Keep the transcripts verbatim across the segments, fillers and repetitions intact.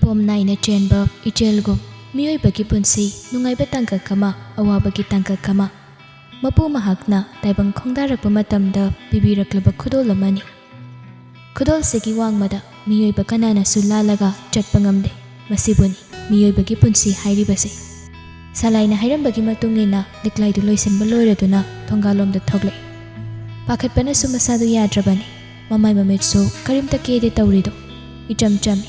ꯄꯣꯝ ꯅꯥꯏꯅ ꯆꯦꯟꯕ ꯏꯆꯦꯜꯒꯨꯝ ꯃꯤꯑꯣꯏꯕꯒꯤ ꯄꯨꯟꯁꯤ ꯅꯨꯡꯉꯥꯏꯕ ꯇꯥꯡꯀꯛ ꯑꯃ, ꯑꯋꯥꯕꯒꯤ ꯇꯥꯡꯀꯛ ꯑꯃ꯫ ꯃꯄꯨ ꯃꯍꯥꯛꯅ ꯇꯥꯏꯕꯪ ꯈꯣꯡꯗꯥꯔꯛꯄ ꯃꯇꯝꯗ ꯄꯤꯕꯤꯔꯛꯂꯕ ꯈꯨꯗꯣꯜ ꯑꯃꯅꯤ꯫ ꯈꯨꯗꯣꯜꯁꯤꯒꯤ ꯋꯥꯡꯃꯗ ꯃꯤꯑꯣꯏꯕ ꯀꯅꯥꯅꯁꯨ ꯂꯥꯜꯂꯒ ꯆꯠꯄ ꯉꯝꯗꯦ꯫ ꯃꯁꯤꯕꯨꯅꯤ ꯃꯤꯑꯣꯏꯕꯒꯤ ꯄꯨꯟꯁꯤ ꯍꯥꯏꯔꯤꯕꯁꯦ꯫ ꯁꯂꯥꯏꯅ ꯍꯥꯏꯔꯝꯕꯒꯤ ꯃꯇꯨꯡ ꯏꯟꯅ ꯂꯤꯛꯂꯥꯏꯗꯨ ꯂꯣꯏꯁꯤꯟꯕ ꯂꯣꯏꯔꯗꯨꯅ ꯊꯣꯡꯒꯥꯜꯂꯣꯝꯗ ꯊꯣꯛꯂꯛꯏ꯫ ꯄꯥꯈꯠꯄꯅꯁꯨ ꯃꯁꯥꯗꯨ ꯌꯥꯗ꯭ꯔꯕꯅꯤ꯫ ꯃꯃꯥꯏ ꯃꯃꯤꯠꯁꯨ ꯀꯔꯤꯝꯇ ꯀꯦꯗꯦ ꯇꯧꯔꯤꯗꯨ꯫ ꯏꯆꯝ ꯆꯝꯃꯤ꯫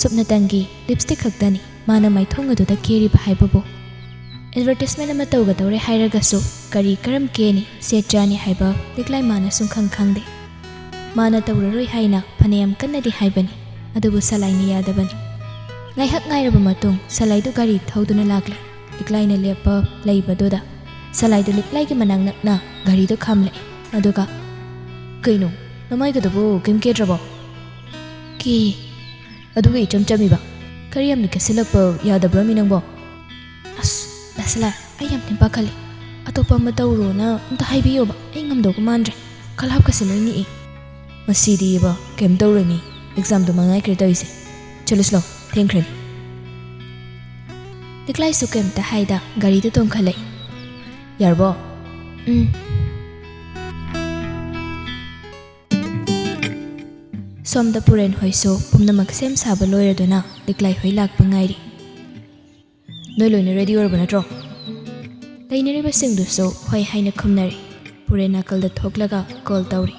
ꯁꯨꯞꯅꯇꯪꯒꯤ ꯂꯤꯞꯁꯇꯤꯛ ꯈꯛꯇꯅꯤ ꯃꯥꯅ ꯃꯥꯏꯊꯣꯡ ꯑꯗꯨꯗ ꯀꯦꯔꯤꯕ ꯍꯥꯏꯕꯕꯨ꯫ ꯑꯦꯗꯚꯔꯇꯤꯁꯃꯦꯟ ꯑꯃ ꯇꯧꯒꯗꯧꯔꯦ ꯍꯥꯏꯔꯒꯁꯨ ꯀꯔꯤ ꯀꯔꯝ ꯀꯦꯅꯤ, ꯁꯦꯠ ꯆꯥꯅꯤ ꯍꯥꯏꯕ ꯂꯤꯛꯂꯥꯏ ꯃꯥꯅ ꯁꯨꯡꯈꯪ ꯈꯪꯗꯦ꯫ ꯃꯥꯅ ꯇꯧꯔꯔꯣꯏ ꯍꯥꯏꯅ ꯐꯅꯌꯥꯝ ꯀꯟꯅꯗꯤ ꯍꯥꯏꯕꯅꯤ, ꯑꯗꯨꯕꯨ ꯁꯂꯥꯏꯅ ꯌꯥꯗꯕꯅꯤ꯫ ꯉꯥꯏꯍꯥꯛ ꯉꯥꯏꯔꯕ ꯃꯇꯨꯡ ꯁꯂꯥꯏꯗꯨ ꯒꯥꯔꯤ ꯊꯧꯗꯨꯅ ꯂꯥꯛꯂꯦ꯫ ꯂꯤꯛꯂꯥꯏꯅ ꯂꯦꯞꯄ ꯂꯩꯕꯗꯨꯗ ꯁꯂꯥꯏꯗꯨ ꯂꯤꯛꯂꯥꯏꯒꯤ ꯃꯅꯥꯛ ꯅꯛꯅ ꯒꯥꯔꯤꯗꯨ ꯈꯥꯝꯂꯛꯏ꯫ ꯑꯗꯨꯒ, "ꯀꯩꯅꯣ, ꯅꯃꯥꯏꯒꯗꯨꯕꯨ ꯀꯩꯝ ꯀꯦꯗ꯭ꯔꯕꯣ?" "ꯀꯦ꯫ ꯑꯗꯨꯒ ꯏꯆꯝ ꯆꯝꯃꯤꯕ꯫ ꯈꯔ ꯌꯥꯝꯅ ꯀꯦꯁꯤꯜꯂꯛꯄ ꯌꯥꯗꯕ꯭ꯔꯥꯃꯤ ꯅꯪꯕꯣ?" "ꯑꯁ, ꯗꯥ ꯁꯂꯥꯏ, ꯑꯩ ꯌꯥꯝ ꯊꯤꯅ ꯄꯥꯈꯠꯂꯤ꯫ ꯑꯇꯣꯞꯄ ꯑꯃ ꯇꯧꯔꯣꯅ ꯑꯝꯇ ꯍꯥꯏꯕꯤꯌꯣꯕ꯫ ꯑꯩ ꯉꯝꯗꯧꯕ ꯃꯥꯟꯗ꯭ꯔꯦ꯫ ꯈꯜꯍꯥꯞꯀꯁꯦ ꯂꯣꯏ ꯅꯤꯛꯏ꯫" "ꯃꯁꯤꯗꯤꯕ ꯀꯩꯝ ꯇꯧꯔꯣꯏꯃꯤ꯫ ꯑꯦꯛꯖꯥꯝꯗꯣ ꯃꯉꯥꯏꯈ꯭ꯔꯦ ꯇꯧꯔꯤꯁꯦ꯫ ꯆꯠꯂꯁꯤ ꯂꯥꯎ, ꯊꯦꯡꯈ꯭ꯔꯦ꯫" ꯂꯤꯛꯂꯥꯏꯁꯨ ꯀꯩꯝꯇ ꯍꯥꯏꯗ ꯒꯥꯔꯤꯗꯨ ꯇꯣꯡꯈꯠꯂꯛꯏ꯫ "ꯌꯥꯔꯕꯣ?" "ꯎꯝ꯫" ꯁꯣꯝꯗ ꯄꯨꯔꯦꯟ ꯍꯣꯏꯁꯨ ꯄꯨꯝꯅꯃꯛ ꯁꯦꯝ ꯁꯥꯕ ꯂꯣꯏꯔꯗꯨꯅ ꯂꯤꯛꯂꯥꯏ ꯍꯣꯏ ꯂꯥꯛꯄ ꯉꯥꯏꯔꯤ꯫ "ꯅꯣꯏ ꯂꯣꯏꯅ ꯔꯦꯗꯤ ꯑꯣꯏꯔꯕ ꯅꯠꯇ꯭ꯔꯣ?" ꯂꯩꯅꯔꯤꯕꯁꯤꯡꯗꯨꯁꯨ ꯍꯣꯏ ꯍꯥꯏꯅ ꯈꯨꯝꯅꯔꯤ꯫ ꯄꯨꯔꯦꯟ ꯅꯥꯀꯜꯗ ꯊꯣꯛꯂꯒ ꯀꯣꯜ ꯇꯧꯔꯤ꯫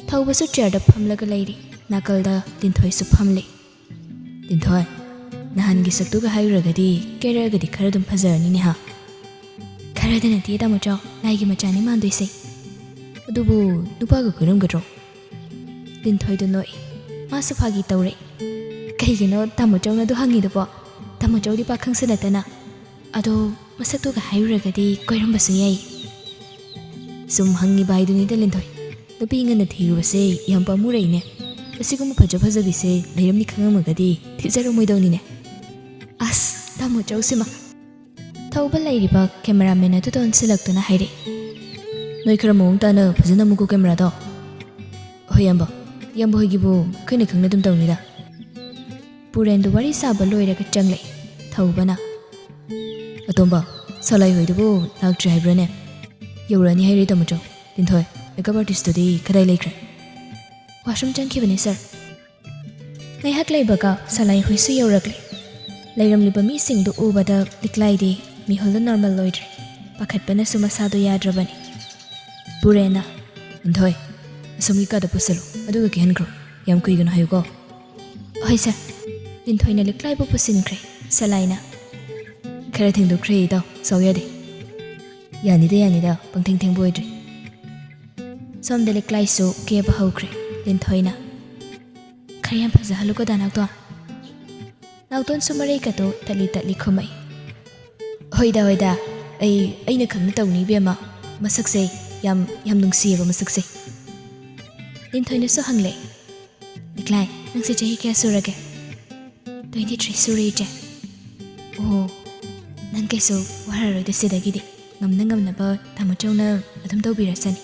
ꯊꯧꯕꯁꯨ ꯆꯤꯌꯔꯗ ꯐꯝꯂꯒ ꯂꯩꯔꯤ꯫ ꯅꯥꯀꯜꯗ ꯂꯤꯟꯊꯣꯏꯁꯨ ꯐꯝꯂꯤ꯫ "ꯂꯤꯟꯊꯣꯏ, ꯅꯍꯥꯟꯒꯤ ꯁꯛꯇꯨꯒ ꯍꯥꯏꯔꯨꯔꯒꯗꯤ ꯀꯦꯔꯛꯑꯒꯗꯤ ꯈꯔ ꯑꯗꯨꯝ ꯐꯖꯔꯅꯤꯅꯦ ꯍꯥ?" "ꯈꯔꯗ ꯅꯠꯇꯦ ꯇꯥꯃꯣ ꯆꯥꯎ, ꯂꯥꯏꯒꯤ ꯃꯆꯥꯅꯤ ꯃꯥꯟꯗꯣꯏꯁꯦ꯫" "ꯑꯗꯨꯕꯨ ꯅꯨꯄꯥꯒ ꯀꯣꯏꯔꯝꯒꯗ꯭ꯔꯣ?" ꯂꯤꯟꯊꯣꯏꯗꯣ ꯅꯣꯛꯏ꯫ ꯃꯥꯁꯨ ꯐꯥꯒꯤ ꯇꯧꯔꯛꯏ꯫ "ꯀꯩꯒꯤꯅꯣ ꯇꯥꯃꯣ ꯆꯧꯅ ꯑꯗꯨ ꯍꯪꯉꯤꯗꯨꯕꯣ? ꯇꯥꯃꯣ ꯆꯧꯗꯤ ꯄꯥꯈꯪꯁꯨ ꯅꯠꯇꯅ꯫ ꯑꯗꯣ ꯃꯁꯛꯇꯨꯒ ꯍꯥꯏꯔꯨꯔꯒꯗꯤ ꯀꯣꯏꯔꯝꯕꯁꯨ ꯌꯥꯏ꯫" "ꯁꯨꯝ ꯍꯪꯉꯤꯕ ꯍꯥꯏꯗꯨꯅꯤꯗ ꯂꯤꯟꯊꯣꯏ꯫ ꯅꯨꯄꯤ ꯉꯟꯅ ꯊꯤꯔꯨꯕꯁꯦ ꯌꯥꯝ ꯄꯥꯝꯃꯨꯔꯛꯏꯅꯦ꯫ ꯑꯁꯤꯒꯨꯝꯕ ꯐꯖ ꯐꯖꯕꯤꯁꯦ ꯂꯩꯔꯝꯅꯤ ꯈꯪꯉꯝꯃꯒꯗꯤ ꯊꯤꯖꯔꯝꯃꯣꯏꯗꯧꯅꯤꯅꯦ꯫" "ꯑꯁ, ꯇꯥꯃꯣ ꯆꯧꯁꯤꯃ!" ꯊꯧꯕ ꯂꯩꯔꯤꯕ ꯀꯦꯃꯦꯔꯥꯃꯦꯟ ꯑꯗꯨꯗ ꯑꯣꯟꯁꯤꯜꯂꯛꯇꯨꯅ ꯍꯥꯏꯔꯛꯏ꯫ "ꯅꯣꯏ ꯈꯔ ꯃꯑꯣꯡ ꯇꯥꯅ ꯐꯖꯅ ꯑꯃꯨꯛꯀꯣ ꯀꯦꯃꯦꯔꯥꯗꯣ꯫" "ꯍꯣꯏ ꯏꯌꯥꯝꯕ, ꯏꯌꯥꯝꯕ ꯍꯣꯏꯒꯤꯕꯨ ꯑꯩꯈꯣꯏꯅ ꯈꯪꯅ ꯑꯗꯨꯝ ꯇꯧꯅꯤꯗ꯫" ꯄꯨꯔꯦꯟꯗꯨ ꯋꯥꯔꯤ ꯁꯥꯕ ꯂꯣꯏꯔꯒ ꯆꯪꯂꯛꯏ꯫ ꯊꯧꯕꯅ, "ꯑꯇꯣꯝꯕ, ꯁꯂꯥꯏ ꯍꯣꯏꯗꯨꯕꯨ ꯂꯥꯛꯇ꯭ꯔꯤ ꯍꯥꯏꯕ꯭ꯔꯥꯅꯦ? ꯌꯧꯔꯛꯑꯅꯤ ꯍꯥꯏꯔꯤ ꯇꯥꯃꯣꯆꯧ꯫ ꯂꯤꯟꯊꯣꯏ, ꯃꯦꯀꯞ ꯑꯥꯔꯇꯤꯁꯇꯨꯗꯤ ꯀꯗꯥꯏ ꯂꯩꯈ꯭ꯔꯦ?" "ꯋꯥꯁꯔꯨꯝ ꯆꯪꯈꯤꯕꯅꯤ ꯁꯥꯔ꯫" ꯉꯥꯏꯍꯥꯛ ꯂꯩꯕꯒ ꯁꯂꯥꯏ ꯍꯣꯏꯁꯨ ꯌꯧꯔꯛꯂꯦ꯫ ꯂꯩꯔꯝꯂꯤꯕ ꯃꯤꯁꯤꯡꯗꯨ ꯎꯕꯗ ꯂꯤꯛꯂꯥꯏꯗꯤ ꯃꯤꯍꯨꯜꯗ ꯅꯣꯔꯃꯦꯜ ꯑꯣꯏꯗ꯭ꯔꯦ꯫ ꯄꯥꯈꯠꯄꯅꯁꯨ ꯃꯁꯥꯗꯣ ꯌꯥꯗ꯭ꯔꯕꯅꯤ꯫ ꯄꯨꯔꯦꯟꯅ, "ꯂꯤꯟꯊꯣꯏ, ꯑꯁꯣꯝꯒꯤ ꯀꯥꯗ ꯄꯨꯁꯤꯜꯂꯨ, ꯑꯗꯨꯒ ꯀꯤꯍꯟꯈ꯭ꯔꯣ꯫ ꯌꯥꯝ ꯀꯨꯏꯒꯅꯨ ꯍꯥꯏꯌꯨꯀꯣ꯫" "ꯍꯣꯏ ꯁꯥꯔ꯫" ꯂꯤꯟꯊꯣꯏꯅ ꯂꯤꯛꯂꯥꯏꯕꯨ ꯄꯨꯁꯤꯟꯈ꯭ꯔꯦ꯫ ꯁꯂꯥꯏꯅ, "ꯈꯔ ꯊꯦꯡꯗꯣꯛꯈ꯭ꯔꯦ ꯏꯇꯥꯎ, ꯁꯥꯎ ꯌꯥꯗꯦ꯫" "ꯌꯥꯅꯤꯗ, ꯌꯥꯅꯤꯗ, ꯄꯪꯊꯦꯡ ꯊꯦꯡꯕ ꯑꯣꯏꯗ꯭ꯔꯤ꯫" ꯁꯣꯝꯗ ꯂꯤꯛꯂꯥꯏꯁꯨ ꯀꯦꯕ ꯍꯧꯈ꯭ꯔꯦ꯫ ꯂꯤꯟꯊꯣꯏꯅ, "ꯈꯔ ꯌꯥꯝ ꯐꯖꯍꯜꯂꯨꯀꯣ ꯗꯥ ꯅꯥꯎꯇꯣꯟ꯫" ꯅꯥꯎꯇꯣꯟꯁꯨ ꯃꯔꯩꯀꯗꯣ ꯇꯠꯂꯤ ꯇꯠꯂꯤ ꯈꯨꯝꯃꯛꯏ꯫ "ꯍꯣꯏꯗ, ꯍꯣꯏꯗ, ꯑꯩ, ꯑꯩꯅ ꯈꯪꯅ ꯇꯧꯅꯤ ꯏꯕꯦꯝꯃ꯫ ꯃꯁꯛꯁꯦ ꯌꯥꯝ, ꯌꯥꯝ ꯅꯨꯡꯁꯤꯌꯦꯕ ꯃꯁꯛꯁꯦ꯫" ꯂꯤꯟꯊꯣꯏꯅꯁꯨ ꯍꯪꯂꯦ, "ꯂꯤꯛꯂꯥꯏ, ꯅꯪꯁꯦ ꯆꯍꯤ ꯀꯌꯥ ꯁꯨꯔꯒꯦ?" "Twenty three ꯁꯨꯔꯦ ꯏꯆꯦ꯫" "ꯑꯣ, ꯅꯪ ꯀꯩꯁꯨ ꯋꯥꯔꯔꯣꯏꯗ ꯁꯤꯗꯒꯤꯗꯤ꯫ ꯉꯝꯅ ꯉꯝꯅꯕ ꯇꯥꯃꯣ ꯆꯧꯅ ꯑꯗꯨꯝ ꯇꯧꯕꯤꯔꯁꯅꯤ꯫"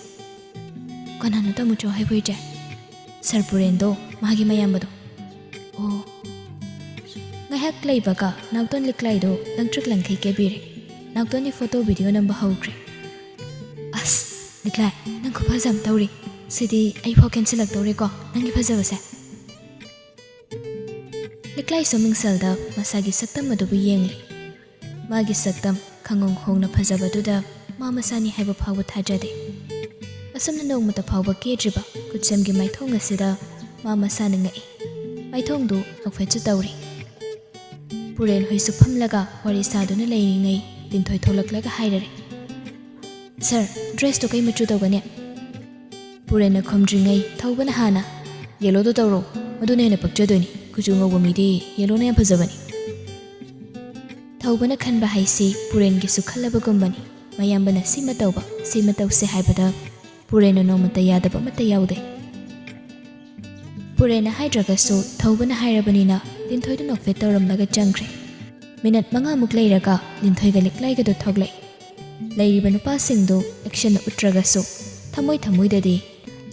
"ꯀꯅꯥꯅꯣ ꯇꯥꯃꯣ ꯆꯧ ꯍꯥꯏꯕꯨ ꯏꯆꯦ?" "ꯁꯥꯔ ꯄꯨꯔꯦꯟꯗꯣ, ꯃꯥꯒꯤ ꯃꯌꯥꯝꯕꯗꯣ꯫" "ꯑꯣ꯫" ꯉꯥꯏꯍꯥꯛ ꯂꯩꯕꯒ ꯅꯥꯎꯇꯣꯟ ꯂꯤꯛꯂꯥꯏꯗꯣ ꯂꯪꯇ꯭ꯔꯤꯛ ꯂꯪꯈꯩ ꯀꯦꯕꯤꯔꯦ꯫ ꯅꯥꯎꯇꯣꯟꯗꯤ ꯐꯣꯇꯣ ꯚꯤꯗꯤꯑꯣ ꯅꯝꯕ ꯍꯧꯈ꯭ꯔꯦ꯫ "ꯑꯁ, ꯂꯤꯛꯂꯥꯏ, ꯅꯪ ꯈꯨꯐꯖ ꯑꯃ ꯇꯧꯔꯤ꯫ ꯁꯤꯗꯤ ꯑꯩꯐꯥꯎ ꯀꯦꯟꯁꯤꯜꯂꯛꯇꯧꯔꯦꯀꯣ, ꯅꯪꯒꯤ ꯐꯖꯕꯁꯦ꯫" ꯂꯤꯛꯂꯥꯏꯁꯨ ꯃꯤꯡꯁꯦꯜꯗ ꯃꯁꯥꯒꯤ ꯁꯛꯇꯝ ꯑꯗꯨꯕꯨ ꯌꯦꯡꯂꯤ꯫ ꯃꯥꯒꯤ ꯁꯛꯇꯝ ꯈꯪꯍꯣꯡ ꯍꯣꯡꯅ ꯐꯖꯕꯗꯨꯗ ꯃꯥ ꯃꯁꯥꯅꯤ ꯍꯥꯏꯕ ꯐꯥꯎꯕ ꯊꯥꯖꯗꯦ꯫ ꯑꯁꯨꯝꯅ ꯅꯣꯡꯃꯇ ꯐꯥꯎꯕ ꯀꯦꯗ꯭ꯔꯤꯕ ꯈꯨꯠꯁꯦꯝꯒꯤ ꯃꯥꯏꯊꯣꯡ ꯑꯁꯤꯗ ꯃꯥ ꯃꯁꯥꯅ ꯉꯛꯏ꯫ ꯃꯥꯏꯊꯣꯡꯗꯨ ꯅꯣꯛꯐꯦꯠꯁꯨ ꯇꯧꯔꯤ꯫ ꯄꯨꯔꯦꯟ ꯍꯣꯏꯁꯨ ꯐꯝꯂꯒ ꯋꯥꯔꯤ ꯁꯥꯗꯨꯅ ꯂꯩꯔꯤꯉꯩ ꯂꯤꯟꯊꯣꯏ ꯊꯣꯛꯂꯛꯂꯒ ꯍꯥꯏꯔꯔꯦ, "ꯁꯥꯔ, ꯗ꯭ꯔꯦꯁꯇꯣ ꯀꯩ ꯃꯆꯨ ꯇꯧꯒꯅꯤ?" ꯄꯨꯔꯦꯟꯅ ꯈꯨꯝꯗ꯭ꯔꯤꯉꯩ ꯊꯧꯕꯅ ꯍꯥꯟꯅ, "ꯌꯦꯂꯣꯗꯣ ꯇꯧꯔꯣ, ꯃꯗꯨꯅ ꯍꯦꯟꯅ ꯄꯛꯆꯗꯣꯏꯅꯤ꯫ ꯀꯨꯆꯨ ꯉꯧꯕ ꯃꯤꯗꯤ ꯌꯦꯂꯣꯅ ꯌꯥꯝ ꯐꯖꯕꯅꯤ꯫" ꯊꯧꯕꯅ ꯈꯟꯕ ꯍꯥꯏꯁꯤ ꯄꯨꯔꯦꯟꯒꯤꯁꯨ ꯈꯜꯂꯕꯒꯨꯝꯕꯅꯤ꯫ ꯃꯌꯥꯝꯕꯅ ꯁꯤꯃ ꯇꯧꯕ, ꯁꯤꯃ ꯇꯧꯁꯦ ꯍꯥꯏꯕꯗ ꯄꯨꯔꯦꯟꯅ ꯅꯣꯡꯃꯇ ꯌꯥꯗꯕ ꯑꯃꯠꯇ ꯌꯥꯎꯗꯦ꯫ ꯄꯨꯔꯦꯟꯅ ꯍꯥꯏꯗ꯭ꯔꯒꯁꯨ ꯊꯧꯕꯅ ꯍꯥꯏꯔꯕꯅꯤꯅ ꯂꯤꯟꯊꯣꯏꯗꯨ ꯅꯣꯛꯐꯦꯠ ꯇꯧꯔꯝꯂꯒ ꯆꯪꯈ꯭ꯔꯦ꯫ ꯃꯤꯅꯠ ꯃꯉꯥꯃꯨꯛ ꯂꯩꯔꯒ ꯂꯤꯟꯊꯣꯏꯒ ꯂꯤꯛꯂꯥꯏꯒꯗꯨ ꯊꯣꯛꯂꯛꯏ꯫ ꯂꯩꯔꯤꯕ ꯅꯨꯄꯥꯁꯤꯡꯗꯨ ꯑꯦꯛꯁꯟ ꯎꯠꯇ꯭ꯔꯒꯁꯨ ꯊꯃꯣꯏ ꯊꯃꯣꯏꯗꯗꯤ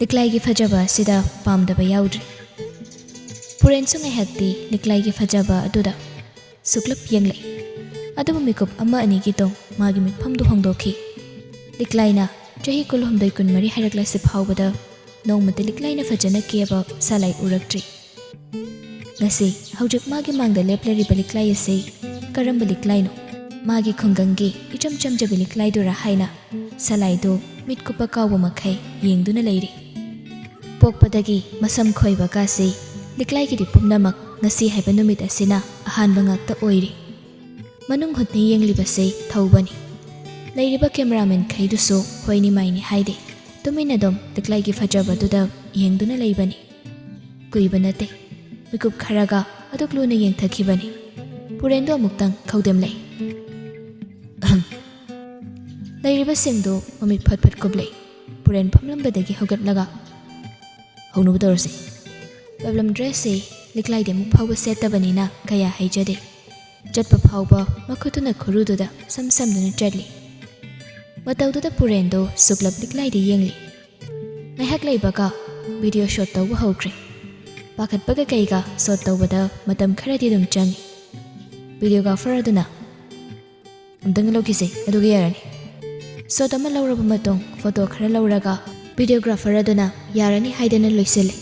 ꯂꯤꯛꯂꯥꯏꯒꯤ ꯐꯖꯕ ꯑꯁꯤꯗ ꯄꯥꯝꯗꯕ ꯌꯥꯎꯗ꯭ꯔꯤ꯫ ꯄꯨꯔꯦꯟꯁꯨ ꯉꯥꯏꯍꯥꯛꯇꯤ ꯂꯤꯛꯂꯥꯏꯒꯤ ꯐꯖꯕ ꯑꯗꯨꯗ ꯁꯨꯛꯂꯞ ꯌꯦꯡꯂꯛꯏ꯫ ꯑꯗꯨꯕꯨ ꯃꯤꯀꯨꯞ ꯑꯃ ꯑꯅꯤꯒꯤ ꯇꯣꯡ ꯃꯥꯒꯤ ꯃꯤꯠꯐꯝꯗꯨ ꯍꯣꯡꯗꯣꯛꯈꯤ꯫ ꯂꯤꯛꯂꯥꯏꯅ ꯆꯍꯤ ꯀꯨꯟꯍꯨꯝꯗꯣꯏ ꯀꯨꯟꯃꯔꯤ ꯍꯥꯏꯔꯛꯂꯁꯤ ꯐꯥꯎꯕꯗ ꯅꯣꯡꯃꯇ ꯂꯤꯛꯂꯥꯏꯅ ꯐꯖꯅ ꯀꯦꯕ ꯁꯂꯥꯏ ꯎꯔꯛꯇ꯭ꯔꯤ꯫ ꯉꯁꯤ ꯍꯧꯖꯤꯛ ꯃꯥꯒꯤ ꯃꯥꯡꯗ ꯂꯦꯞꯂꯔꯤꯕ ꯂꯤꯛꯂꯥꯏ ꯑꯁꯤ ꯀꯔꯝꯕ ꯂꯤꯛꯂꯥꯏꯅꯣ? ꯃꯥꯒꯤ ꯈꯨꯡꯒꯪꯒꯤ ꯏꯆꯝ ꯆꯝꯖꯕꯤ ꯂꯤꯛꯂꯥꯏꯗꯨꯔꯥ ꯍꯥꯏꯅ ꯁꯂꯥꯏꯗꯨ ꯃꯤꯠ ꯀꯨꯞꯄ ꯀꯥꯎꯕ ꯃꯈꯩ ꯌꯦꯡꯗꯨꯅ ꯂꯩꯔꯤ꯫ ꯄꯣꯛꯄꯗꯒꯤ ꯃꯁꯝ ꯈꯣꯏꯕ ꯀꯥꯁꯤ ꯂꯤꯛꯂꯥꯏꯒꯤꯗꯤ ꯄꯨꯝꯅꯃꯛ ꯉꯁꯤ ꯍꯥꯏꯕ ꯅꯨꯃꯤꯠ ꯑꯁꯤꯅ ꯑꯍꯥꯟꯕ ꯉꯥꯛꯇ ꯑꯣꯏꯔꯤ꯫ ꯃꯅꯨꯡ ꯍꯨꯠꯅ ꯌꯦꯡꯂꯤꯕꯁꯤ ꯊꯧꯕꯅꯤ꯫ ꯂꯩꯔꯤꯕ ꯀꯦꯃꯦꯔꯥꯃꯦꯟꯈꯩꯗꯨꯁꯨ ꯍꯣꯏꯅꯤ ꯃꯥꯏꯅꯤ ꯍꯥꯏꯗꯦ꯫ ꯇꯨꯃꯤꯟꯅ ꯑꯗꯨꯝ ꯂꯤꯛꯂꯥꯏꯒꯤ ꯐꯖꯕꯗꯨꯗ ꯌꯦꯡꯗꯨꯅ ꯂꯩꯕꯅꯤ꯫ ꯀꯨꯏꯕ ꯅꯠꯇꯦ, ꯃꯤꯀꯨꯞ ꯈꯔꯒ ꯑꯗꯨꯛ ꯂꯨꯅ ꯌꯦꯡꯊꯈꯤꯕꯅꯤ꯫ ꯄꯨꯔꯦꯟꯗꯣ ꯑꯃꯨꯛꯇꯪ ꯈꯧꯗꯦꯝꯂꯛꯏ꯫ ꯑꯍꯝ꯫ ꯂꯩꯔꯤꯕꯁꯤꯡꯗꯨ ꯃꯃꯤꯠ ꯐꯠ ꯐꯠ ꯀꯨꯞꯂꯛꯏ꯫ ꯄꯨꯔꯦꯟ ꯐꯝꯂꯝꯕꯗꯒꯤ ꯍꯧꯒꯠꯂꯒ, "ꯍꯧꯅꯕ ꯇꯧꯔꯁꯤ꯫ ꯄꯦꯕ꯭ꯂꯝ ꯗ꯭ꯔꯦꯁꯁꯤ ꯂꯤꯛꯂꯥꯏꯗꯤ ꯑꯃꯨꯛ ꯐꯥꯎꯕ ꯁꯦꯠꯇꯕꯅꯤꯅ ꯀꯌꯥ ꯍꯩꯖꯗꯦ꯫ ꯆꯠꯄ ꯐꯥꯎꯕ ꯃꯈꯨꯠꯇꯨꯅ ꯈꯨꯔꯨꯗꯨꯗ ꯁꯝ ꯁꯝꯗꯨꯅ ꯆꯠꯂꯤ꯫" ꯃꯇꯧꯗꯨꯗ ꯄꯨꯔꯦꯟꯗꯣ ꯁꯨꯛꯂꯞ ꯂꯤꯛꯂꯥꯏꯗ ꯌꯦꯡꯂꯤ꯫ ꯉꯥꯏꯍꯥꯛ ꯂꯩꯕꯒ ꯚꯤꯗꯤꯑꯣ ꯁꯣꯠ ꯇꯧꯕ ꯍꯧꯈ꯭ꯔꯦ꯫ ꯄꯥꯈꯠꯄꯒ ꯀꯩꯒ ꯁꯣꯠ ꯇꯧꯕꯗ ꯃꯇꯝ ꯈꯔꯗꯤ ꯑꯗꯨꯝ ꯆꯪꯉꯤ꯫ ꯚꯤꯗꯤꯑꯣꯒ꯭ꯔꯥꯐꯔ ꯑꯗꯨꯅ, "ꯑꯝꯇꯪ ꯂꯧꯈꯤꯁꯦ, ꯑꯗꯨꯒ ꯌꯥꯔꯅꯤ꯫" ꯁꯣꯠ ꯑꯃ ꯂꯧꯔꯕ ꯃꯇꯨꯡ ꯐꯣꯇꯣ ꯈꯔ ꯂꯧꯔꯒ ꯚꯤꯗꯤꯑꯣꯒ꯭ꯔꯥꯐꯔ ꯑꯗꯨꯅ ꯌꯥꯔꯅꯤ ꯍꯥꯏꯗꯅ ꯂꯣꯏꯁꯤꯜꯂꯤ꯫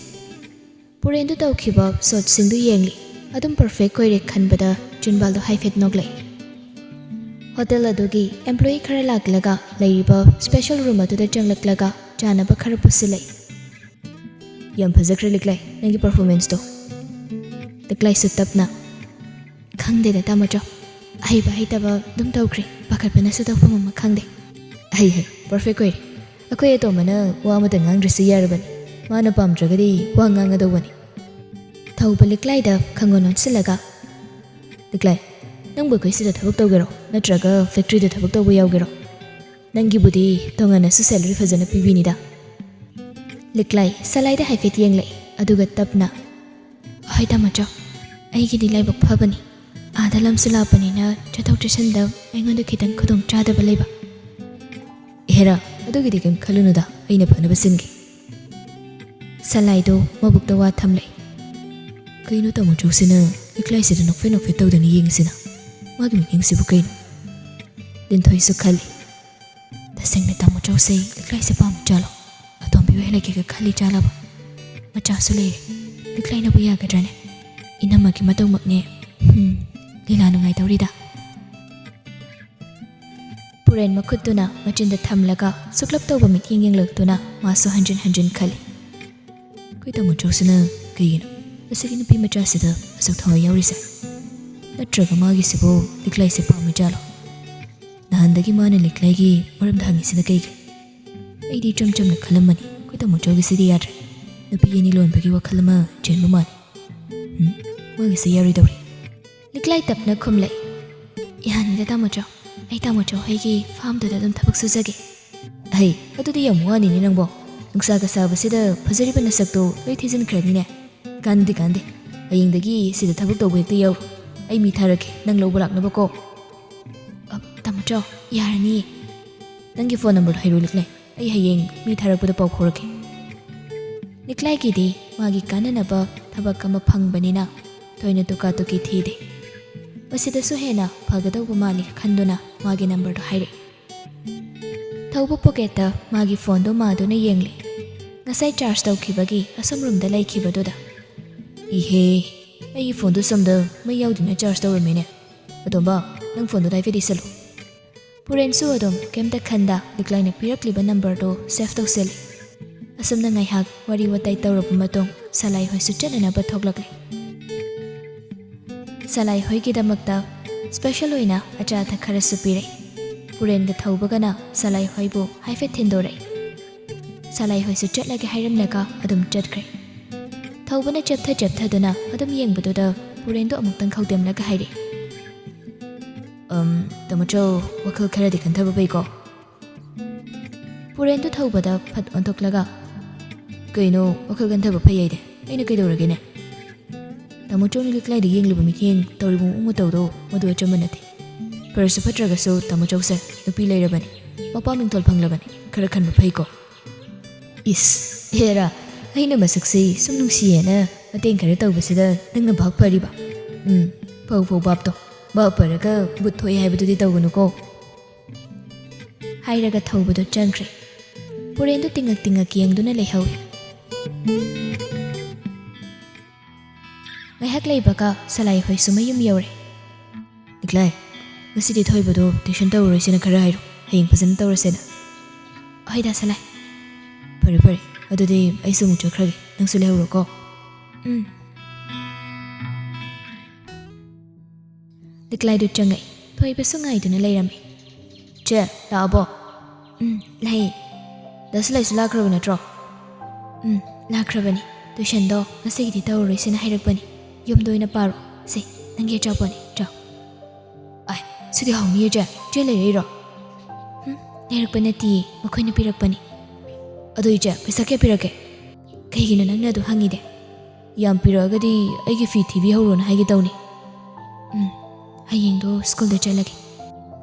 ꯄꯨꯔꯦꯟꯗꯨ ꯇꯧꯈꯤꯕ ꯁꯣꯠꯁꯤꯡꯗꯨ ꯌꯦꯡꯂꯤ꯫ ꯑꯗꯨꯝ ꯄꯔꯐꯦꯛ ꯑꯣꯏꯔꯦ ꯈꯟꯕꯗ ꯆꯤꯟꯕꯥꯜꯗꯨ ꯍꯥꯏꯐꯦꯠ ꯅꯣꯛꯂꯛꯏ꯫ ꯍꯣꯇꯦꯜ ꯑꯗꯨꯒꯤ ꯑꯦꯝꯄ꯭ꯂꯣꯌꯤ ꯈꯔ ꯂꯥꯛꯂꯒ ꯂꯩꯔꯤꯕ ꯁ꯭ꯄꯦꯁꯦꯜ ꯔꯨꯝ ꯑꯗꯨꯗ ꯆꯪꯂꯛꯂꯒ ꯆꯥꯅꯕ ꯈꯔ ꯄꯨꯁꯤꯜꯂꯛꯏ꯫ "ꯌꯥꯝ ꯐꯖꯈ꯭ꯔꯦ ꯂꯤꯛꯂꯥꯏ, ꯅꯪꯒꯤ ꯄꯔꯐꯣꯔꯃꯦꯟꯁꯇꯣ꯫" ꯂꯤꯛꯂꯥꯏꯁꯨ ꯇꯞꯅ, "ꯈꯪꯗꯦꯗ ꯇꯥꯃꯣꯆꯧ, ꯑꯍꯩꯕ ꯍꯩꯇꯕ ꯑꯗꯨꯝ ꯇꯧꯈ꯭ꯔꯦ, ꯄꯥꯈꯠꯄꯅꯁꯨ ꯇꯧꯐꯝ ꯑꯃ ꯈꯪꯗꯦ꯫" "ꯍꯩ ꯍꯩ, ꯄꯔꯐꯦꯛ ꯑꯣꯏꯔꯦ꯫ ꯑꯩꯈꯣꯏ ꯑꯇꯣꯝꯕꯅ ꯋꯥ ꯑꯃꯇ ꯉꯥꯡꯗ꯭ꯔꯁꯨ ꯌꯥꯔꯕꯅꯤ, ꯃꯥꯅ ꯄꯥꯝꯗ꯭ꯔꯒꯗꯤ ꯋꯥ ꯉꯥꯡꯒꯗꯧꯕꯅꯤ꯫" ꯊꯧꯕ ꯂꯤꯛꯂꯥꯏꯗ ꯈꯪꯒꯣꯟ ꯑꯣꯟꯁꯤꯜꯂꯒ, "ꯂꯤꯛꯂꯥꯏ, ꯅꯪꯕꯨ ꯑꯩꯈꯣꯏ ꯁꯤꯗ ꯊꯕꯛ ꯇꯧꯒꯦꯔꯣ, ꯅꯠꯇ꯭ꯔꯒ ꯐꯦꯛꯇ꯭ꯔꯤꯗ ꯊꯕꯛ ꯇꯧꯕ ꯌꯥꯎꯒꯦꯔꯣ? ꯅꯪꯒꯤꯕꯨꯗꯤ ꯇꯣꯉꯥꯟꯅꯁꯨ ꯁꯦꯂꯔꯤ ꯐꯖꯅ ꯄꯤꯕꯤꯅꯤꯗ꯫" ꯂꯤꯛꯂꯥꯏ ꯁꯂꯥꯏꯗ ꯍꯥꯏꯐꯦꯠ ꯌꯦꯡꯂꯛꯏ, ꯑꯗꯨꯒ ꯇꯞꯅ, "ꯍꯣꯏ ꯇꯥꯃꯣꯆꯧ, ꯑꯩꯒꯤꯗꯤ ꯂꯥꯏꯕꯛ ꯐꯕꯅꯤ꯫ ꯑꯥꯗ ꯂꯝꯁꯨ ꯂꯥꯞꯄꯅꯤꯅ ꯆꯠꯊꯣꯛ ꯆꯠꯁꯤꯟꯗ ꯑꯩꯉꯣꯟꯗ ꯈꯤꯇꯪ ꯈꯨꯗꯣꯡ ꯆꯥꯗꯕ ꯂꯩꯕ꯫" "ꯍꯦꯔꯥ, ꯑꯗꯨꯒꯤꯗꯤ ꯀꯩꯝ ꯈꯜꯂꯨꯅꯨꯗ, ꯑꯩꯅ ꯐꯅꯕ ꯁꯤꯟꯒꯦ꯫" ꯁꯂꯥꯏꯗꯣ ꯃꯕꯨꯛꯇ ꯋꯥ ꯊꯝꯂꯦ꯫ ꯀꯩꯅꯣ ꯇꯥꯃꯣ ꯆꯧꯁꯤꯅ ꯂꯤꯛꯂꯥꯏꯁꯤꯗ ꯅꯣꯛꯐꯦꯠ ꯅꯣꯛꯐꯦꯠ ꯇꯧꯗꯅ ꯌꯦꯡꯉꯤꯁꯤꯅ? ꯃꯥꯒꯤ ꯃꯤꯠꯌꯦꯡꯁꯤꯕꯨ ꯀꯩꯅꯣ? ꯂꯤꯟꯊꯣꯏꯁꯨ ꯈꯜꯂꯤ, "ꯇꯁꯦꯡꯅ ꯇꯥꯃꯣ ꯆꯧꯁꯦ ꯂꯤꯛꯂꯥꯏꯁꯦ ꯄꯥꯝꯃꯤ ꯖꯥꯠꯂꯣ? ꯑꯇꯣꯝꯕꯤ ꯑꯣꯏꯍꯜꯂꯒꯦꯒ ꯈꯜꯂꯤ ꯖꯥꯠꯂꯕ? ꯃꯆꯥꯁꯨ ꯂꯩꯔꯦ, ꯂꯤꯛꯂꯥꯏꯅꯕꯨ ꯌꯥꯒꯗ꯭ꯔꯅꯦ? ꯏꯅꯝꯃꯒꯤ ꯃꯇꯧꯃꯛꯅꯦ꯫ ꯍꯨꯝ, ꯂꯤꯂꯥ ꯅꯨꯡꯉꯥꯏꯗꯧꯔꯤꯗ꯫" ꯄꯨꯔꯦꯟ ꯃꯈꯨꯠꯇꯨꯅ ꯃꯆꯤꯟꯗ ꯊꯝꯂꯒ ꯁꯨꯛꯂꯞ ꯇꯧꯕ ꯃꯤꯠꯌꯦꯡ ꯌꯦꯡꯂꯛꯇꯨꯅ ꯃꯥꯁꯨ ꯍꯟꯖꯤꯟ ꯍꯟꯖꯤꯟ ꯈꯜꯂꯤ꯫ ꯑꯩꯈꯣꯏ ꯇꯥꯃꯣ ꯆꯧꯁꯤꯅ ꯀꯩꯒꯤꯅꯣ ꯃꯁꯤꯒꯤ ꯅꯨꯄꯤ ꯃꯆꯥꯁꯤꯗ ꯑꯁꯨꯛ ꯊꯋꯥꯏ ꯌꯥꯎꯔꯤꯁꯦ? ꯅꯠꯇ꯭ꯔꯒ ꯃꯥꯒꯤꯁꯤꯕꯨ ꯂꯤꯛꯂꯥꯏꯁꯦ ꯄꯥꯝꯃꯤ ꯖꯥꯠꯂꯣ? ꯅꯍꯥꯟꯗꯒꯤ ꯃꯥꯅ ꯂꯤꯛꯂꯥꯏꯒꯤ ꯃꯔꯝꯗ ꯍꯪꯉꯤꯁꯤꯅ ꯀꯩꯒꯤ? ꯑꯩꯗꯤ ꯏꯆꯝ ꯆꯝꯅ ꯈꯜꯂꯝꯕꯅꯤ꯫ ꯑꯩꯈꯣꯏ ꯇꯥꯃꯣ ꯆꯧꯒꯤꯁꯤꯗꯤ ꯌꯥꯗ꯭ꯔꯦ꯫ ꯅꯨꯄꯤ ꯑꯅꯤ ꯂꯣꯟꯕꯒꯤ ꯋꯥꯈꯜ ꯑꯃ ꯆꯦꯟꯕ ꯃꯥꯜꯂꯤ꯫ ꯎꯝ, ꯃꯥꯒꯤꯁꯦ ꯌꯥꯔꯣꯏꯗꯧꯔꯤ꯫ ꯂꯤꯛꯂꯥꯏ ꯇꯞꯅ ꯈꯨꯝꯂꯛꯏ, "ꯌꯥꯅꯤꯗ ꯇꯥꯃꯣ ꯆꯧ, ꯑꯩ ꯇꯥꯃꯣ ꯆꯧ ꯍꯣꯏꯒꯤ ꯐꯥꯝꯗꯨꯗ ꯑꯗꯨꯝ ꯊꯕꯛ ꯁꯨꯖꯒꯦ꯫" "ꯑꯍꯩ, ꯑꯗꯨꯗꯤ ꯌꯥꯝ ꯋꯥꯅꯤꯅꯦ ꯅꯪꯕꯣ꯫ ꯅꯨꯡꯁꯥꯒ ꯁꯥꯕꯁꯤꯗ ꯐꯖꯔꯤꯕ ꯅꯁꯛꯇꯣ ꯂꯣꯏ ꯊꯤꯖꯤꯟꯈ꯭ꯔꯅꯤꯅꯦ꯫ ꯀꯥꯟꯗꯤ ꯀꯥꯟꯗꯦ꯫ ꯍꯌꯦꯡꯗꯒꯤ ꯁꯤꯗ ꯊꯕꯛ ꯇꯧꯕ ꯍꯦꯛꯇ ꯌꯥꯎ꯫ ꯑꯩ ꯃꯤ ꯊꯥꯔꯛꯀꯦ, ꯅꯪ ꯂꯧꯕ ꯂꯥꯛꯅꯕꯀꯣ꯫" "ꯑ, ꯇꯥꯃꯣ ꯆꯧ, ꯌꯥꯔꯅꯤꯌꯦ꯫" "ꯅꯪꯒꯤ ꯐꯣꯟ ꯅꯝꯕꯔꯗꯣ ꯍꯥꯏꯔꯣ ꯂꯤꯛꯂꯥꯏ, ꯑꯩ ꯍꯌꯦꯡ ꯃꯤ ꯊꯥꯔꯛꯄꯗ ꯄꯥꯎ ꯐꯥꯎꯔꯛꯀꯦ꯫" ꯂꯤꯛꯂꯥꯏꯒꯤꯗꯤ ꯃꯥꯒꯤ ꯀꯥꯟꯅꯅꯕ ꯊꯕꯛ ꯑꯃ ꯐꯪꯕꯅꯤꯅ ꯊꯣꯏꯅ ꯇꯨꯀꯥ ꯇꯨꯀꯤ ꯊꯤꯗꯦ꯫ ꯃꯁꯤꯗꯁꯨ ꯍꯦꯟꯅ ꯐꯒꯗꯧꯕ ꯃꯥꯜꯂꯤ ꯈꯟꯗꯨꯅ ꯃꯥꯒꯤ ꯅꯝꯕꯔꯗꯣ ꯍꯥꯏꯔꯛꯏ꯫ ꯊꯧꯕ ꯄꯣꯀꯦꯠꯇ ꯃꯥꯒꯤ ꯐꯣꯟꯗꯣ ꯃꯥꯗꯨꯅ ꯌꯦꯡꯂꯤ꯫ ꯉꯁꯥꯏ ꯆꯥꯔꯖ ꯇꯧꯈꯤꯕꯒꯤ ꯑꯁꯣꯝ ꯔꯨꯝꯗ ꯂꯩꯈꯤꯕꯗꯨꯗ꯫ "ꯏꯍꯦ, ꯑꯩꯒꯤ ꯐꯣꯟꯗꯣ ꯁꯣꯝꯗ ꯃꯩ ꯌꯥꯎꯗꯨꯅ ꯆꯥꯔꯖ ꯇꯧꯔꯝꯃꯦꯅꯦ꯫ ꯑꯇꯣꯝꯕ, ꯅꯪ ꯐꯣꯟꯗꯣ ꯗꯥꯏꯚꯔ ꯏꯁꯜꯂꯨ꯫" ꯄꯨꯔꯦꯟꯁꯨ ꯑꯗꯨꯝ ꯀꯩꯝꯇ ꯈꯟꯗ ꯂꯤꯛꯂꯥꯏꯅ ꯄꯤꯔꯛꯂꯤꯕ ꯅꯝꯕꯔꯗꯣ ꯁꯦꯚ ꯇꯧꯁꯤꯜꯂꯤ꯫ ꯑꯁꯨꯝꯅ ꯉꯥꯏꯍꯥꯛ ꯋꯥꯔꯤ ꯋꯥꯇꯥꯏ ꯇꯧꯔꯕ ꯃꯇꯨꯡ ꯁꯂꯥꯏ ꯍꯣꯏꯁꯨ ꯆꯠꯅꯅꯕ ꯊꯣꯛꯂꯛꯂꯤ꯫ ꯁꯂꯥꯏ ꯍꯣꯏꯒꯤꯗꯃꯛꯇ ꯁ꯭ꯄꯦꯁꯦꯜ ꯑꯣꯏꯅ ꯑꯆꯥ ꯑꯊꯛ ꯈꯔꯁꯨ ꯄꯤꯔꯛꯏ꯫ ꯄꯨꯔꯦꯟꯒ ꯊꯧꯕꯒꯅ ꯁꯂꯥꯏ ꯍꯣꯏꯕꯨ ꯍꯥꯏꯐꯦꯠ ꯊꯤꯟꯗꯣꯔꯛꯏ꯫ ꯁꯂꯥꯏ ꯍꯣꯏꯁꯨ ꯆꯠꯂꯒꯦ ꯍꯥꯏꯔꯝꯂꯒ ꯑꯗꯨꯝ ꯆꯠꯈ꯭ꯔꯦ꯫ ꯊꯧꯕꯅ ꯆꯦꯞꯊ ꯆꯦꯞꯊꯗꯨꯅ ꯑꯗꯨꯝ ꯌꯦꯡꯕꯗꯨꯗ ꯄꯨꯔꯦꯟꯗꯣ ꯑꯃꯨꯛꯇꯪ ꯈꯧꯗꯦꯝꯂꯒ ꯍꯥꯏꯔꯛꯏ, "ꯑꯝ, ꯇꯥꯃꯣ ꯆꯧ, ꯋꯥꯈꯜ ꯈꯔꯗꯤ ꯈꯟꯊꯕ ꯐꯩꯀꯣ꯫" ꯄꯨꯔꯦꯟꯗꯨ ꯊꯧꯕꯗ ꯐꯠ ꯑꯣꯟꯊꯣꯛꯂꯒ, "ꯀꯩꯅꯣ ꯋꯥꯈꯜ ꯈꯟꯊꯕ ꯐꯩ ꯍꯥꯏꯗꯤ? ꯑꯩꯅ ꯀꯩꯗꯧꯔꯒꯦꯅꯦ?" ꯇꯥꯃꯣ ꯆꯧꯅ ꯂꯤꯛꯂꯥꯏꯗ ꯌꯦꯡꯂꯤꯕ ꯃꯤꯠꯌꯦꯡ, ꯇꯧꯔꯤꯕ ꯃꯑꯣꯡ ꯃꯇꯧꯗꯣ ꯃꯗꯨ ꯑꯆꯝꯕ ꯅꯠꯇꯦ꯫ ꯐꯔꯁꯨ ꯐꯠꯇ꯭ꯔꯒꯁꯨ ꯇꯥꯃꯣ ꯆꯧꯁꯦ ꯅꯨꯄꯤ ꯂꯩꯔꯕꯅꯤ, ꯃꯄꯥ ꯃꯤꯡꯊꯣꯜ ꯐꯪꯂꯕꯅꯤ, ꯈꯔ ꯈꯟꯕ ꯐꯩꯀꯣ꯫ ꯏꯁ, ꯍꯦꯔꯥ, ꯑꯩꯅ ꯃꯁꯛꯁꯤ ꯁꯨꯝ ꯅꯨꯡꯁꯤꯌꯦꯅ ꯃꯇꯦꯡ ꯈꯔ ꯇꯧꯕꯁꯤꯗ ꯅꯪꯅ ꯚꯥꯞ ꯐꯔꯤꯕ? ꯎꯝ, ꯐꯧ ꯐꯧ ꯚꯥꯞꯇꯣ꯫ ꯚꯥꯞ ꯐꯔꯒ ꯚꯨꯠ ꯊꯣꯛꯑꯦ ꯍꯥꯏꯕꯗꯨꯗꯤ ꯇꯧꯒꯅꯨꯀꯣ꯫ ꯍꯥꯏꯔꯒ ꯊꯧꯕꯗꯣ ꯆꯪꯈ꯭ꯔꯦ꯫ ꯄꯨꯔꯦꯟꯗꯣ ꯇꯤꯡꯉꯛ ꯇꯤꯡꯉꯛ ꯌꯦꯡꯗꯨꯅ ꯂꯩꯍꯧꯏ꯫ ꯉꯥꯏꯍꯥꯛ ꯂꯩꯕꯒ ꯁꯂꯥꯏ ꯍꯣꯏꯁꯨ ꯃꯌꯨꯝ ꯌꯧꯔꯦ꯫ "ꯅꯤꯀꯂꯥꯏ, ꯉꯁꯤꯗꯤ ꯊꯣꯏꯕꯗꯣ tuition ꯇꯧꯔꯔꯣꯏꯁꯦꯅ ꯈꯔ ꯍꯥꯏꯔꯣ, ꯍꯌꯦꯡ ꯐꯖꯅ ꯇꯧꯔꯁꯦꯅ꯫" "ꯍꯣꯏꯗ ꯁꯂꯥꯏ꯫ ꯐꯔꯦ ꯐꯔꯦ, ꯑꯗꯨꯗꯤ ꯑꯩꯁꯨ ꯑꯃꯨꯛ ꯆꯠꯈ꯭ꯔꯒꯦ, ꯅꯪꯁꯨ ꯂꯩꯍꯧꯔꯣꯀꯣ꯫" "ꯎꯝ꯫" ꯅꯤꯀꯂꯥꯏꯗꯨ ꯆꯪꯉꯛꯏ꯫ ꯊꯣꯏꯕꯁꯨ ꯉꯥꯏꯗꯨꯅ ꯂꯩꯔꯝꯃꯤ꯫ "ꯆꯦ, ꯂꯥꯛꯑꯕꯣ?" "ꯎꯝ, ꯂꯥꯛꯑꯦ꯫" "ꯗꯥ ꯁꯂꯥꯏꯁꯨ ꯂꯥꯛꯈ꯭ꯔꯕ ꯅꯠꯇ꯭ꯔꯣ?" "ꯎꯝ, ꯂꯥꯛꯈ꯭ꯔꯕꯅꯤ꯫ Tuitionꯗꯣ ꯉꯁꯤꯒꯤꯗꯤ ꯇꯧꯔꯔꯣꯏꯁꯦꯅ ꯍꯥꯏꯔꯛꯄꯅꯤ꯫ ꯌꯨꯝꯗ ꯑꯣꯏꯅ ꯄꯥꯔꯣ꯫ ꯁꯦ, ꯅꯪꯒꯤ ꯑꯆꯥꯄꯣꯠꯅꯤ, ꯆꯥꯎ꯫" "ꯑꯥꯏ, ꯁꯤꯗꯤ ꯍꯥꯎꯅꯤꯌꯦ ꯆꯦ꯫ ꯆꯦ ꯂꯩꯔꯛꯏꯔꯣ?" "ꯎꯝ, ꯂꯩꯔꯛꯄ ꯅꯠꯇꯤꯌꯦ, ꯃꯈꯣꯏꯅ ꯄꯤꯔꯛꯄꯅꯤ꯫" "ꯑꯗꯣ ꯏꯆꯦ, ꯄꯩꯁꯥ ꯀꯌꯥ ꯄꯤꯔꯛꯀꯦ?" "ꯀꯩꯒꯤꯅꯣ ꯅꯪꯅ ꯑꯗꯨ ꯍꯪꯉꯤꯗꯤ?" "ꯌꯥꯝ ꯄꯤꯔꯛꯑꯒꯗꯤ ꯑꯩꯒꯤ ꯐꯤ ꯊꯤꯕꯤꯍꯧꯔꯣꯅ ꯍꯥꯏꯒꯦ ꯇꯧꯅꯤ꯫" "ꯎꯝ, ꯍꯌꯦꯡꯗꯣ ꯁ꯭ꯀꯨꯜꯗ ꯆꯠꯂꯒꯦ꯫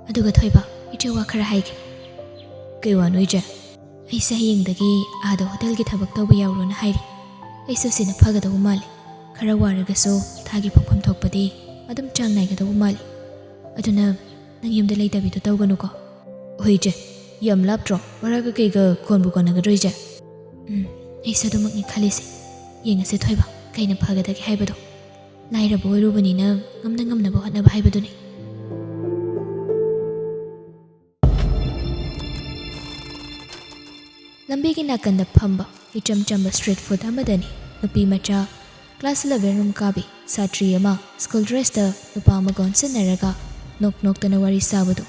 ꯑꯗꯨꯒ ꯊꯣꯏꯕ, ꯏꯆꯦ ꯋꯥ ꯈꯔ ꯍꯥꯏꯒꯦ꯫" "ꯀꯩ ꯋꯥꯅꯣ ꯏꯆꯦ?" "ꯑꯩꯁꯦ ꯍꯌꯦꯡꯗꯒꯤ ꯑꯥꯗ ꯍꯣꯇꯦꯜꯒꯤ ꯊꯕꯛ ꯇꯧꯕ ꯌꯥꯎꯔꯣꯅ ꯍꯥꯏꯔꯤ꯫ ꯑꯩꯁꯨ ꯁꯤꯅ ꯐꯒꯗꯧꯕ ꯃꯥꯜꯂꯤ꯫ ꯈꯔ ꯋꯥꯔꯒꯁꯨ ꯊꯥꯒꯤ ꯐꯪꯐꯝ ꯊꯣꯛꯄꯗꯤ ꯑꯗꯨꯝ ꯆꯥꯡ ꯅꯥꯏꯒꯗꯧꯕ ꯃꯥꯜꯂꯤ꯫ ꯑꯗꯨꯅ ꯅꯪ ꯌꯨꯝꯗ ꯂꯩꯇꯕꯤꯗꯣ ꯇꯧꯒꯅꯨꯀꯣ꯫" "ꯍꯣꯏ ꯏꯆꯦ, ꯌꯥꯝ ꯂꯥꯞꯇ꯭ꯔꯣ? ꯚꯔꯥꯒ ꯀꯩꯒ ꯀꯣꯟꯕꯨ ꯀꯣꯟꯅꯒꯗ꯭ꯔꯣ ꯏꯆꯦ?" "ꯎꯝ, ꯑꯩꯁꯨ ꯑꯗꯨꯃꯛꯅꯤ ꯈꯜꯂꯤꯁꯦ꯫ ꯌꯦꯡꯉꯁꯦ ꯊꯣꯏꯕ, ꯀꯩꯅ ꯐꯒꯗꯒꯦ ꯍꯥꯏꯕꯗꯣ꯫ ꯂꯥꯏꯔꯕ ꯑꯣꯏꯔꯨꯕꯅꯤꯅ ꯉꯝꯅ ꯉꯝꯅꯕ ꯍꯣꯠꯅꯕ ꯍꯥꯏꯕꯗꯨꯅꯤ꯫" ꯂꯝꯕꯤꯒꯤ ꯅꯥꯀꯟꯗ ꯐꯝꯕ ꯏꯆꯝ ꯆꯝꯕ street food ꯑꯃꯗꯅꯤ ꯅꯨꯄꯤ ꯃꯆꯥ class eleven room ꯀꯥꯕꯤ ꯁꯥꯇ꯭ꯔꯤ ꯑꯃ school dressꯇ ꯅꯨꯄꯥ ꯑꯃꯒ ꯑꯣꯟꯁꯤꯟꯅꯔꯒ ꯅꯣꯛ ꯅꯣꯛꯇꯅ ꯋꯥꯔꯤ ꯁꯥꯕꯗꯨ꯫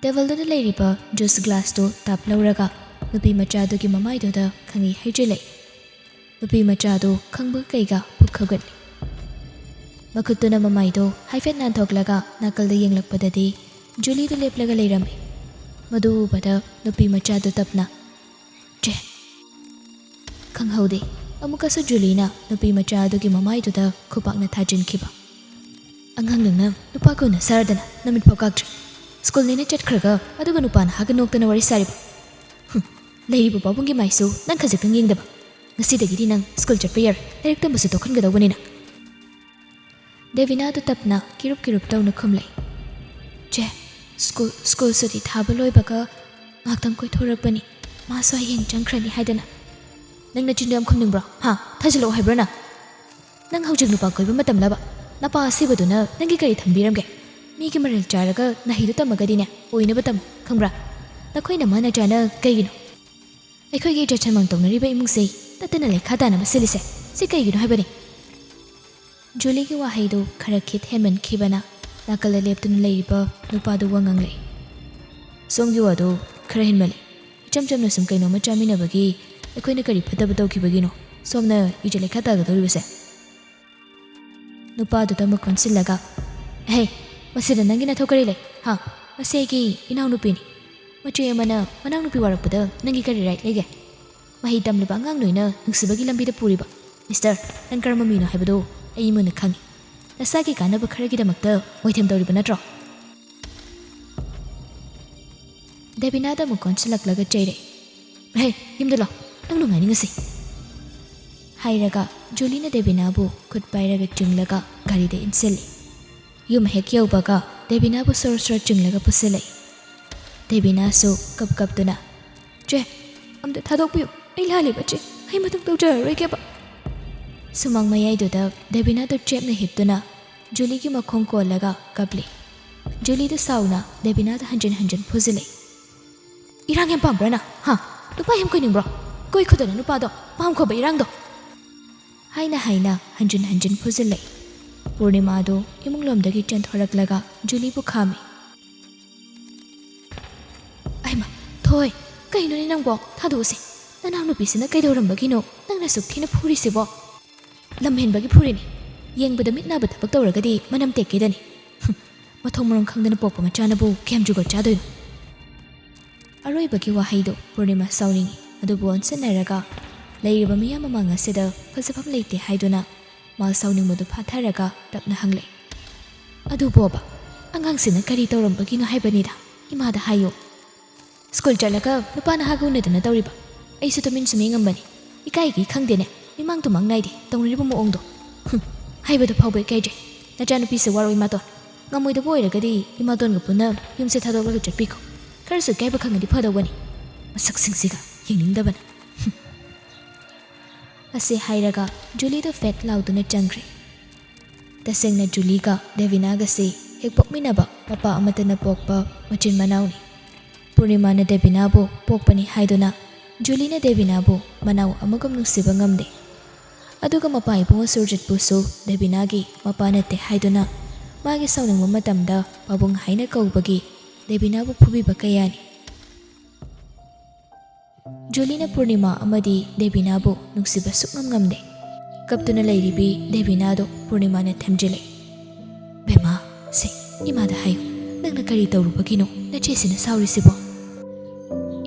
Tableꯗꯨꯗ ꯂꯩꯔꯤꯕ juice glassꯇꯨ ꯇꯞ ꯂꯧꯔꯒ ꯅꯨꯄꯤ ꯃꯆꯥꯗꯨꯒꯤ ꯃꯃꯥꯏꯗꯨꯗ ꯈꯪꯍꯩ ꯍꯩꯖꯤꯜꯂꯛꯏ꯫ ꯅꯨꯄꯤ ꯃꯆꯥꯗꯨ ꯈꯪꯕ ꯀꯩꯒ ꯄꯨꯛ ꯍꯧꯒꯠꯂꯤ꯫ ꯃꯈꯨꯠꯇꯨꯅ ꯃꯃꯥꯏꯗꯨ ꯍꯥꯏꯐꯦꯠ ꯅꯥꯟꯊꯣꯛꯂꯒ ꯅꯥꯀꯜꯗ ꯌꯦꯡꯂꯛꯄꯗꯗꯤ ꯖꯨꯂꯤꯗꯨ ꯂꯦꯞꯂꯒ ꯂꯩꯔꯝꯃꯤ꯫ ꯃꯗꯨ ꯎꯕꯗ ꯅꯨꯄꯤ ꯃꯆꯥꯗꯨ ꯇꯞꯅ, "ꯆꯦ꯫" ꯈꯪꯍꯧꯗꯦ, ꯑꯃꯨꯛꯀꯁꯨ ꯖꯨꯂꯤꯅ ꯅꯨꯄꯤ ꯃꯆꯥ ꯑꯗꯨꯒꯤ ꯃꯃꯥꯏꯗꯨꯗ ꯈꯨꯄꯥꯛꯅ ꯊꯥꯖꯤꯟꯈꯤꯕ꯫ "ꯑꯉꯥꯡ ꯅꯪꯅ ꯅꯨꯄꯥ ꯀꯣꯟꯅ ꯁꯥꯔꯗꯅ ꯅꯃꯤꯠ ꯐꯥꯎ ꯀꯥꯛꯇ꯭ꯔꯤ꯫ ꯁ꯭ꯀꯨꯜꯅꯦꯅ ꯆꯠꯈ꯭ꯔꯒ ꯑꯗꯨꯒ ꯅꯨꯄꯥ ꯅꯍꯥꯒ ꯅꯣꯛꯇꯅ ꯋꯥꯔꯤ ꯁꯥꯔꯤꯕ꯫ ꯍꯨꯝ, ꯂꯩꯔꯤꯕ ꯄꯥꯕꯨꯡꯒꯤ ꯃꯥꯏꯁꯨ ꯅꯪ ꯈꯖꯤꯛꯇꯪ ꯌꯦꯡꯗꯕ꯫ "ꯉꯁꯤꯗꯒꯤꯗꯤ ꯅꯪ ꯁ꯭ꯀꯨꯜ ꯆꯠꯄ ꯌꯥꯔꯣꯏ, ꯂꯥꯏꯔꯤꯛ ꯇꯝꯕꯁꯨ ꯇꯣꯛꯍꯟꯒꯗꯧꯕꯅꯤꯅ"꯫ ꯗꯦꯕꯤꯅꯥꯗꯨ ꯇꯞꯅ ꯀꯤꯔꯨꯞ ꯀꯤꯔꯨꯞ ꯇꯧꯅ ꯈꯨꯝꯂꯦ꯫ "ꯆꯦ, ꯁ꯭ꯀꯨꯜ, ꯁ꯭ꯀꯨꯜ ꯁꯨꯇꯤ ꯊꯥꯕ ꯂꯣꯏꯕꯒ ꯉꯥꯛꯇꯪ ꯀꯣꯏꯊꯣꯔꯛꯄꯅꯤ, ꯃꯥꯁꯨ ꯍꯌꯦꯡ ꯆꯪꯈ꯭ꯔꯅꯤ ꯍꯥꯏꯗꯅ"꯫ "ꯅꯪ ꯅꯆꯤꯟꯗꯣ ꯌꯥꯝ ꯈꯨꯝꯅꯤꯡꯕ꯭ꯔꯣ? ꯍꯥ? ꯊꯥꯖꯤꯜꯂꯛꯑꯣ ꯍꯥꯏꯕ꯭ꯔꯣ ꯅꯪ? ꯅꯪ ꯍꯧꯖꯤꯛ ꯅꯨꯄꯥ ꯀꯣꯏꯕ ꯃꯇꯝꯂꯕ? ꯅꯄꯥ ꯑꯁꯤꯕꯗꯨꯅ ꯅꯪꯒꯤ ꯀꯔꯤ ꯊꯝꯕꯤꯔꯝꯒꯦ? ꯃꯤꯒꯤ ꯃꯔꯜ ꯆꯥꯔꯒ ꯅꯍꯩꯗꯨ ꯇꯝꯃꯒꯗꯤꯅꯦ, ꯑꯣꯏꯅꯕ ꯇꯝꯃꯨ, ꯈꯪꯕ꯭ꯔꯥ? ꯅꯈꯣꯏ ꯅꯃꯥ ꯅꯆꯥꯅ ꯀꯩꯒꯤꯅꯣ ꯑꯩꯈꯣꯏꯒꯤ ꯏꯖꯠ ꯁꯟꯃꯥꯡ ꯇꯧꯅꯔꯤꯕ ꯏꯃꯨꯡꯁꯦ ꯇꯠꯇꯅ ꯂꯩꯈꯥ ꯇꯥꯅꯕ ꯁꯤꯜꯂꯤꯁꯦ? ꯁꯤ ꯀꯩꯒꯤꯅꯣ ꯍꯥꯏꯕꯅꯤ?" ꯖꯨꯂꯤꯒꯤ ꯋꯥꯍꯩꯗꯨ ꯈꯔ ꯈꯤꯠ ꯍꯦꯟꯃꯟꯈꯤꯕꯅ ꯅꯥꯀꯜꯗ ꯂꯦꯞꯇꯨꯅ ꯂꯩꯔꯤꯕ ꯅꯨꯄꯥꯗꯨ ꯋꯥ ꯉꯥꯡꯂꯛꯏ꯫ "ꯁꯣꯝꯒꯤ ꯋꯥꯗꯨ ꯈꯔ ꯍꯦꯟꯃꯜꯂꯤ꯫ ꯏꯆꯝ ꯆꯝꯅ ꯁꯨꯝ ꯀꯩꯅꯣꯝꯃ ꯆꯥꯃꯤꯟꯅꯕꯒꯤ ꯑꯩꯈꯣꯏꯅ ꯀꯔꯤ ꯐꯠꯇꯕ ꯇꯧꯈꯤꯕꯒꯤꯅꯣ ꯁꯣꯝꯅ ꯏꯖꯠ ꯂꯩꯈꯥ ꯇꯥꯒꯗꯧꯔꯤꯕꯁꯦ?" ꯅꯨꯄꯥꯗꯨꯗ ꯑꯃꯨꯛ ꯀꯣꯟꯁꯤꯜꯂꯒ, "ꯍꯦ, ꯃꯁꯤꯗ ꯅꯪꯒꯤ ꯅꯊꯧ ꯀꯔꯤ ꯂꯩ? ꯍꯥ? ꯃꯁꯤ ꯑꯩꯒꯤ ꯏꯅꯥꯎꯅꯨꯄꯤꯅꯤ꯫ ꯃꯆꯦ ꯑꯃꯅ ꯃꯅꯥꯎꯅꯨꯄꯤ ꯋꯥꯔꯛꯄꯗ ꯅꯪꯒꯤ ꯀꯔꯤ ꯔꯥꯏꯠ ꯂꯩꯒꯦ? ꯃꯍꯩ ꯇꯝꯂꯤꯕ ꯑꯉꯥꯡ ꯅꯣꯏꯅ ꯅꯨꯡꯁꯤꯕꯒꯤ ꯂꯝꯕꯤꯗ ꯄꯨꯔꯤꯕ꯫ ꯃꯤꯁꯇꯔ, ꯅꯪ ꯀꯔꯝꯕ ꯃꯤꯅꯣ ꯍꯥꯏꯕꯗꯨ ꯑꯩ ꯃꯨꯟꯅ ꯈꯪꯏ꯫ ꯅꯁꯥꯒꯤ ꯀꯥꯟꯅꯕ ꯈꯔꯒꯤꯗꯃꯛꯇ ꯃꯣꯏꯊꯦꯝ ꯇꯧꯔꯤꯕ ꯅꯠꯇ꯭ꯔꯣ?" ꯗꯦꯕꯤꯅꯥꯗ ꯑꯃꯨꯛ ꯀꯣꯟꯁꯤꯜꯂꯛꯂꯒ ꯆꯩꯔꯛꯏ꯫ "ꯍꯦ, ꯌꯨꯝꯗ ꯂꯥꯛ, ꯅꯪ ꯅꯨꯡꯉꯥꯏꯅꯤꯡꯉꯁꯤ!" ꯍꯥꯏꯔꯒ ꯖꯨꯂꯤꯅ ꯗꯦꯕꯤꯅꯥꯕꯨ ꯈꯨꯠ ꯄꯥꯏꯔꯒ ꯆꯤꯡꯂꯒ ꯒꯥꯔꯤꯗ ꯏꯟꯁꯤꯜꯂꯤ꯫ ꯌꯨꯝ ꯍꯦꯛ ꯌꯧꯕꯒ ꯗꯦꯕꯤꯅꯥꯕꯨ ꯁꯣꯔ ꯁꯣꯔ ꯆꯤꯡꯂꯒ ꯄꯨꯁꯤꯜꯂꯛꯏ꯫ ꯗꯦꯕꯤꯅꯥꯁꯨ ꯀꯞ ꯀꯞꯇꯨꯅ, "ꯆꯦ, ꯑꯝꯇ ꯊꯥꯗꯣꯛꯄꯤꯌꯨ, ꯑꯩ ꯂꯥꯜꯂꯤꯕ ꯆꯦ, ꯑꯩ ꯃꯇꯨꯡ ꯇꯧꯖꯔꯔꯣꯏꯒꯦꯕ"꯫ ꯁꯨꯃꯥꯡ ꯃꯌꯥꯏꯗꯨꯗ ꯗꯦꯕꯤꯅꯥꯗꯨ ꯆꯦꯞꯅ ꯍꯤꯞꯇꯨꯅ ꯖꯨꯂꯤꯒꯤ ꯃꯈꯣꯡ ꯀꯣꯜꯂꯒ ꯀꯞꯂꯤ꯫ ꯖꯨꯂꯤꯗꯨ ꯁꯥꯎꯅ ꯗꯦꯕꯤꯅꯥꯗ ꯍꯟꯖꯤꯟ ꯍꯟꯖꯤꯟ ꯐꯨꯖꯤꯜꯂꯛꯏ꯫ "ꯏꯔꯥꯡ ꯌꯥꯝ ꯄꯥꯝꯕ꯭ꯔꯥ ꯅꯪ? ꯍꯥ? ꯅꯨꯄꯥ ꯌꯥꯝ ꯀꯣꯏꯅꯤꯡꯕ꯭ꯔꯣ? ꯀꯣꯏꯈꯣꯗꯅ ꯅꯨꯄꯥꯗꯣ, ꯄꯥꯝꯈꯣꯕ ꯏꯔꯥꯡꯗꯣ!" ꯍꯥꯏꯅ ꯍꯥꯏꯅ ꯍꯟꯖꯤꯟ ꯍꯟꯖꯤꯟ ꯐꯨꯖꯤꯜꯂꯛꯏ꯫ ꯄꯨꯔꯅꯤꯃꯥꯗꯨ ꯏꯃꯨꯡꯂꯣꯝꯗꯒꯤ ꯆꯦꯟꯊꯣꯔꯛꯂꯒ ꯖꯨꯂꯤꯕꯨ ꯈꯥꯝꯃꯤ꯫ "ꯑꯩꯃ, ꯊꯣꯏ, ꯀꯩꯅꯣꯅꯦ ꯅꯪꯕꯣ? ꯊꯥꯗꯣꯛꯎꯁꯦ꯫ ꯅꯅꯥꯎꯅꯨꯄꯤꯁꯤꯅ ꯀꯩꯗꯧꯔꯝꯕꯒꯤꯅꯣ ꯅꯪꯅ ꯑꯁꯨꯛ ꯊꯤꯅ ꯐꯨꯔꯤꯁꯤꯕꯣ?" "ꯂꯝ ꯍꯦꯟꯕꯒꯤ ꯐꯨꯔꯤꯅꯤ꯫ ꯌꯦꯡꯕꯗ ꯃꯤꯠ ꯅꯥꯕ ꯊꯕꯛ ꯇꯧꯔꯒꯗꯤ ꯃꯅꯝ ꯇꯦꯛꯀꯦꯗꯅꯤ꯫ ꯍꯨꯝ, ꯃꯊꯣꯡ ꯃꯔꯝ ꯈꯪꯗꯅ ꯄꯣꯛꯄ ꯃꯆꯥꯅꯕꯨ ꯀꯌꯥꯝ ꯖꯨꯒꯣꯠ ꯆꯥꯗꯣꯏꯅꯣ?" ꯑꯔꯣꯏꯕꯒꯤ ꯋꯥꯍꯩꯗꯨ ꯄꯨꯔꯅꯤꯃꯥ ꯁꯥꯎꯅꯤꯡꯏ, ꯑꯗꯨꯕꯨ ꯑꯣꯟꯁꯤꯟꯅꯔꯒ ꯂꯩꯔꯤꯕ ꯃꯤꯌꯥꯝ ꯃꯃꯥꯡ ꯑꯁꯤꯗ ꯐꯖꯐꯝ ꯂꯩꯇꯦ ꯍꯥꯏꯗꯨꯅ ꯃꯥ ꯁꯥꯎꯅꯤꯡꯕꯗꯨ ꯐꯥꯊꯔꯒ ꯇꯞꯅ ꯍꯪꯂꯛꯏ꯫ "ꯑꯗꯨꯕꯣꯕ, ꯑꯉꯥꯡꯁꯤꯅ ꯀꯔꯤ ꯇꯧꯔꯝꯕꯒꯤꯅꯣ ꯍꯥꯏꯕꯅꯤꯗ? ꯏꯃꯥꯗ ꯍꯥꯏꯌꯨ꯫ ꯁ꯭ꯀꯨꯜ ꯆꯠꯂꯒ ꯅꯨꯄꯥ ꯅꯍꯥꯒ ꯎꯅꯗꯅ ꯇꯧꯔꯤꯕ꯫ ꯑꯩꯁꯨ ꯇꯨꯃꯤꯟ ꯁꯨꯝ ꯌꯦꯡꯉꯝꯕꯅꯤ꯫ "ꯏꯀꯥꯏꯒꯤ ꯈꯪꯗꯦꯅꯦ, ꯃꯤꯃꯥꯡ ꯇꯨꯃꯥꯡ ꯅꯥꯏꯗꯦ ꯇꯧꯅꯔꯤꯕ ꯃꯑꯣꯡꯗꯣ꯫ ꯍꯨꯝ, ꯍꯥꯏꯕꯗ ꯐꯥꯎꯕ ꯏꯀꯥꯏꯗ꯭ꯔꯦ꯫ ꯅꯆꯥꯅꯨꯄꯤꯁꯦ ꯋꯥꯔꯣꯏ ꯏꯃꯥꯇꯣꯟ꯫ ꯉꯝꯃꯣꯏꯗꯕ ꯑꯣꯏꯔꯒꯗꯤ ꯏꯃꯥꯇꯣꯟꯒ ꯄꯨꯟꯅ ꯌꯨꯝꯁꯦ ꯊꯥꯗꯣꯛꯂꯒ ꯆꯠꯄꯤꯈꯣ꯫ ꯈꯔꯁꯨ ꯏꯀꯥꯏꯕ ꯈꯪꯉꯗꯤ ꯐꯗꯧꯕꯅꯤ꯫ ꯃꯁꯛꯁꯤꯡꯁꯤꯒ ꯌꯦꯡꯅꯤꯡꯗꯕꯅ꯫" ꯍꯨꯝ꯫ ꯑꯁꯤ ꯍꯥꯏꯔꯒ ꯖꯨꯂꯤꯗꯣ ꯐꯦꯠ ꯂꯥꯎꯗꯨꯅ ꯆꯪꯈ꯭ꯔꯦ꯫ ꯇꯁꯦꯡꯅ ꯖꯨꯂꯤꯒ ꯗꯦꯕꯤꯅꯥꯒꯁꯤ ꯍꯦꯛ ꯄꯣꯛꯃꯤꯟꯅꯕ ꯃꯄꯥ ꯑꯃꯠꯇꯅ ꯄꯣꯛꯄ ꯃꯆꯤꯟ ꯃꯅꯥꯎꯅꯤ꯫ ꯄꯨꯔꯅꯤꯃꯥꯅ ꯗꯦꯕꯤꯅꯥꯕꯨ ꯄꯣꯛꯄꯅꯤ ꯍꯥꯏꯗꯨꯅ ꯖꯨꯂꯤꯅ ꯗꯦꯕꯤꯅꯥꯕꯨ ꯃꯅꯥꯎ ꯑꯃꯒꯨꯝ ꯅꯨꯡꯁꯤꯕ ꯉꯝꯗꯦ꯫ ꯑꯗꯨꯒ ꯃꯄꯥ ꯏꯕꯨꯡꯉꯣ ꯁꯨꯔꯖꯤꯠꯄꯨꯁꯨ ꯗꯦꯕꯤꯅꯥꯒꯤ ꯃꯄꯥ ꯅꯠꯇꯦ ꯍꯥꯏꯗꯨꯅ ꯃꯥꯒꯤ ꯁꯥꯎꯅꯤꯡꯕ ꯃꯇꯝꯗ ꯄꯥꯕꯨꯡ ꯍꯥꯏꯅ ꯀꯧꯕꯒꯤ ꯗꯦꯕꯤꯅꯥꯕꯨ ꯐꯨꯕꯤꯕ ꯀꯌꯥꯅꯤ꯫ ꯖꯨꯂꯤꯅ ꯄꯨꯔꯅꯤꯃꯥ ꯑꯃꯗꯤ ꯗꯦꯕꯤꯅꯥꯕꯨ ꯅꯨꯡꯁꯤꯕ ꯁꯨꯛꯉꯝ ꯉꯝꯗꯦ꯫ ꯀꯞꯇꯨꯅ ꯂꯩꯔꯤꯕꯤ ꯗꯦꯕꯤꯅꯥꯗꯨ ꯄꯨꯔꯅꯤꯃꯥꯅ ꯊꯦꯝꯖꯤꯜꯂꯦ꯫ "ꯕꯦꯝꯃ, ꯁꯦ, ꯏꯃꯥꯗ ꯍꯥꯏꯌꯨ, ꯅꯪꯅ ꯀꯔꯤ ꯇꯧꯔꯨꯕꯒꯤꯅꯣ ꯅꯆꯦꯁꯤꯅ ꯁꯥꯎꯔꯤꯁꯤꯕꯣ?"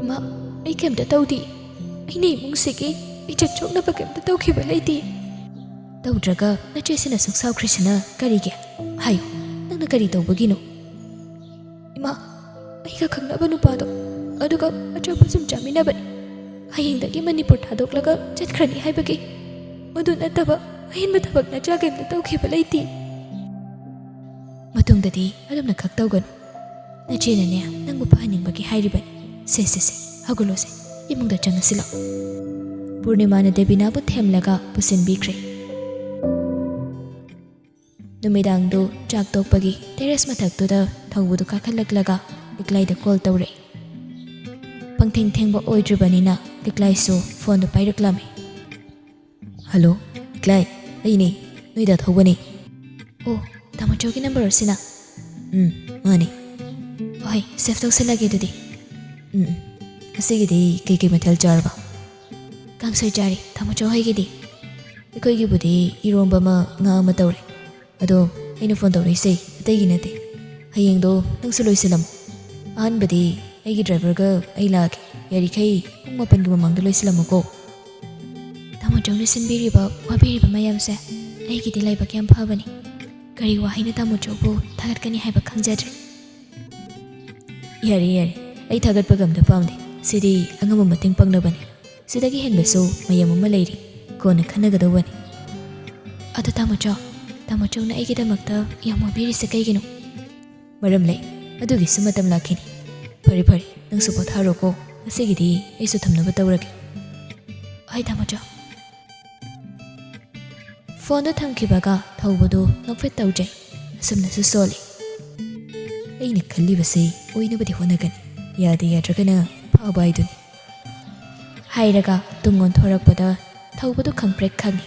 "ꯏꯃꯥ, ꯑꯩ ꯀꯩꯝꯇ ꯇꯧꯗꯦ꯫ ꯑꯩꯅ ꯏꯃꯨꯡꯁꯤꯒꯤ ꯏꯖꯠ ꯁꯣꯛꯅꯕ ꯀꯩꯝꯇ ꯇꯧꯈꯤꯕ ꯂꯩꯇꯦ꯫" "ꯇꯧꯗ꯭ꯔꯒ ꯅꯆꯦꯁꯤꯅ ꯁꯨꯛ ꯁꯥꯎꯈ꯭ꯔꯤꯁꯤꯅ ꯀꯔꯤꯒꯤ? ꯍꯥꯏꯌꯨ, ꯅꯪꯅ ꯀꯔꯤ ꯇꯧꯕꯒꯤꯅꯣ?" "ꯏꯃꯥ, ꯑꯩꯒ ꯈꯪꯅꯕ ꯅꯨꯄꯥꯗꯣ, ꯑꯗꯨꯒ ꯑꯆꯥꯄꯣꯠ ꯁꯨꯝ ꯆꯥꯃꯤꯟꯅꯕꯅꯤ꯫ ꯍꯌꯦꯡꯗꯒꯤ ꯃꯅꯤꯄꯨꯔ ꯊꯥꯗꯣꯛꯂꯒ ꯆꯠꯈ꯭ꯔꯅꯤ ꯍꯥꯏꯕꯒꯤ꯫ ꯃꯗꯨ ꯅꯠꯇꯕ ꯑꯍꯦꯟꯕ ꯊꯕꯛ ꯅꯆꯥ ꯀꯩꯝꯇ ꯇꯧꯈꯤꯕ ꯂꯩꯇꯦ꯫" "ꯃꯇꯨꯡꯗꯗꯤ ꯑꯗꯨꯝꯅ ꯈꯛ ꯇꯧꯒꯅꯨ꯫ ꯅꯆꯦꯅꯅꯦ, ꯅꯪꯕꯨ ꯐꯍꯟꯅꯤꯡꯕꯒꯤ ꯍꯥꯏꯔꯤꯕꯅꯤ꯫ ꯁꯦ, ꯁꯦ, ꯁꯦ, ꯍꯧꯒꯠꯂꯣꯁꯦ, ꯏꯃꯨꯡꯗ ꯆꯪꯉꯁꯤ ꯂꯥꯛꯑꯣ꯫" ꯄꯨꯔꯅꯤꯃꯥꯅ ꯗꯦꯕꯤꯅꯥꯕꯨ ꯊꯦꯝꯂꯒ ꯄꯨꯁꯤꯟꯕꯤꯈ꯭ꯔꯦ꯫ ꯅꯨꯃꯤꯗꯥꯡꯗꯨ ꯆꯥꯛ ꯇꯣꯛꯄꯒꯤ ꯇꯦꯔꯦꯁ ꯃꯊꯛꯇꯨꯗ ꯊꯧꯕꯗꯨ ꯀꯥꯈꯠꯂꯛꯂꯒ ꯂꯤꯛꯂꯥꯏꯗ ꯀꯣꯜ ꯇꯧꯔꯛꯏ꯫ ꯄꯪꯊꯦꯡ ꯊꯦꯡꯕ ꯑꯣꯏꯗ꯭ꯔꯤꯕꯅꯤꯅ ꯂꯤꯛꯂꯥꯏꯁꯨ ꯐꯣꯟꯗꯨ ꯄꯥꯏꯔꯛꯂꯝꯃꯤ꯫ "ꯍꯜꯂꯣ, ꯂꯤꯛꯂꯥꯏ, ꯑꯩꯅꯦ, ꯅꯣꯏꯗ ꯊꯧꯕꯅꯦ꯫" "ꯑꯣ, ꯇꯥꯃꯣꯆꯧꯒꯤ ꯅꯝꯕꯔ ꯑꯁꯤꯅ?" "ꯎꯝ, ꯃꯥꯅꯦ꯫" "ꯍꯣꯏ, ꯁꯦꯚ ꯇꯧꯁꯜꯂꯒꯦ ꯑꯗꯨꯗꯤ꯫" "ꯎꯝ, ꯎꯝ꯫ ꯉꯁꯤꯒꯤꯗꯤ ꯀꯩꯀꯩ ꯃꯊꯦꯜ ꯆꯥꯔꯕ?" "ꯀꯥꯡꯁꯣꯏ ꯆꯥꯔꯦ, ꯇꯥꯃꯣꯆꯧ ꯍꯣꯏꯒꯤꯗꯤ?" "ꯑꯩꯈꯣꯏꯒꯤꯕꯨꯗꯤ ꯏꯔꯣꯝꯕ ꯑꯃ, ꯉꯥ ꯑꯃ ꯇꯧꯔꯦ꯫ ꯑꯗꯣ ꯑꯩꯅ ꯐꯣꯟ ꯇꯧꯔꯛꯏꯁꯦ ꯑꯇꯩꯒꯤ ꯅꯠꯇꯦ꯫ ꯍꯌꯦꯡꯗꯣ ꯅꯪꯁꯨ ꯂꯣꯏꯁꯤꯜꯂꯝꯃꯣ꯫ ꯑꯍꯥꯟꯕꯗꯤ ꯑꯩꯒꯤ ꯗ꯭ꯔꯥꯏꯚꯔꯒ ꯑꯩ ꯂꯥꯛꯑꯒꯦ꯫ ꯌꯥꯔꯤꯈꯩ ꯄꯨꯡ ꯃꯥꯄꯟꯒꯤ ꯃꯃꯥꯡꯗ ꯂꯣꯏꯁꯤꯜꯂꯝꯃꯨꯀꯣ꯫" "ꯇꯥꯃꯣꯆꯧꯅ ꯁꯤꯟꯕꯤꯔꯤꯕ, ꯋꯥꯕꯤꯔꯤꯕ ꯃꯌꯥꯝꯁꯦ ꯑꯩꯒꯤꯗꯤ ꯂꯥꯏꯕꯛ ꯌꯥꯝ ꯐꯕꯅꯤ꯫ ꯀꯔꯤ ꯋꯥꯍꯩꯅ ꯇꯥꯃꯣꯆꯧꯕꯨ ꯊꯥꯒꯠꯀꯅꯤ ꯍꯥꯏꯕ ꯈꯪꯖꯗ꯭ꯔꯦ꯫" "ꯌꯥꯔꯦ, ꯌꯥꯔꯦ꯫ ꯑꯩ ꯊꯥꯒꯠꯄꯒ ꯑꯝꯇ ꯄꯥꯝꯗꯦ꯫ ꯁꯤꯗꯤ ꯑꯉꯝꯕ ꯃꯇꯦꯡ ꯄꯥꯡꯅꯕꯅꯤ꯫ ꯁꯤꯗꯒꯤ ꯍꯦꯟꯕꯁꯨ ꯃꯌꯥꯝ ꯑꯃ ꯂꯩꯔꯤ, ꯀꯣꯟꯅ ꯈꯟꯅꯒꯗꯧꯕꯅꯤ꯫ ꯑꯗꯣ ꯇꯥꯃꯣꯆꯧ, ꯇꯥꯃꯣꯆꯧꯅ ꯑꯩꯒꯤꯗꯃꯛꯇ ꯌꯥꯝ ꯋꯥꯕꯤꯔꯤꯁꯦ ꯀꯩꯒꯤꯅꯣ? ꯃꯔꯝ ꯂꯩ, ꯑꯗꯨꯒꯤꯁꯨ ꯃꯇꯝ ꯂꯥꯛꯈꯤꯅꯤ꯫ ꯐꯔꯦ ꯐꯔꯦ, ꯅꯪꯁꯨ ꯄꯣꯊꯥꯔꯣꯀꯣ, ꯉꯁꯤꯒꯤꯗꯤ ꯑꯩꯁꯨ ꯊꯝꯅꯕ ꯇꯧꯔꯒꯦ꯫ ꯍꯣꯏ ꯇꯥꯃꯣꯆꯧ꯫ ꯐꯣꯟꯗꯨ ꯊꯝꯈꯤꯕꯒ ꯊꯧꯕꯗꯨ ꯅꯣꯛꯐꯦꯠ ꯇꯧꯗ꯭ꯔꯦ, ꯑꯁꯨꯝꯅꯁꯨ ꯁꯣꯜꯂꯤ꯫ ꯑꯩꯅ ꯈꯜꯂꯤꯕꯁꯤ ꯑꯣꯏꯅꯕꯗꯤ ꯍꯣꯠꯅꯒꯅꯤ, ꯌꯥꯗ ꯌꯥꯗ꯭ꯔꯒꯅ ꯐꯥꯕ ꯍꯥꯏꯗꯨꯅꯤ꯫ ꯍꯥꯏꯔꯒ ꯇꯨꯡ ꯑꯣꯟꯊꯣꯔꯛꯄꯗ ꯊꯧꯕꯗꯨ ꯈꯪꯄ꯭ꯔꯦꯛ ꯈꯪꯉꯤ꯫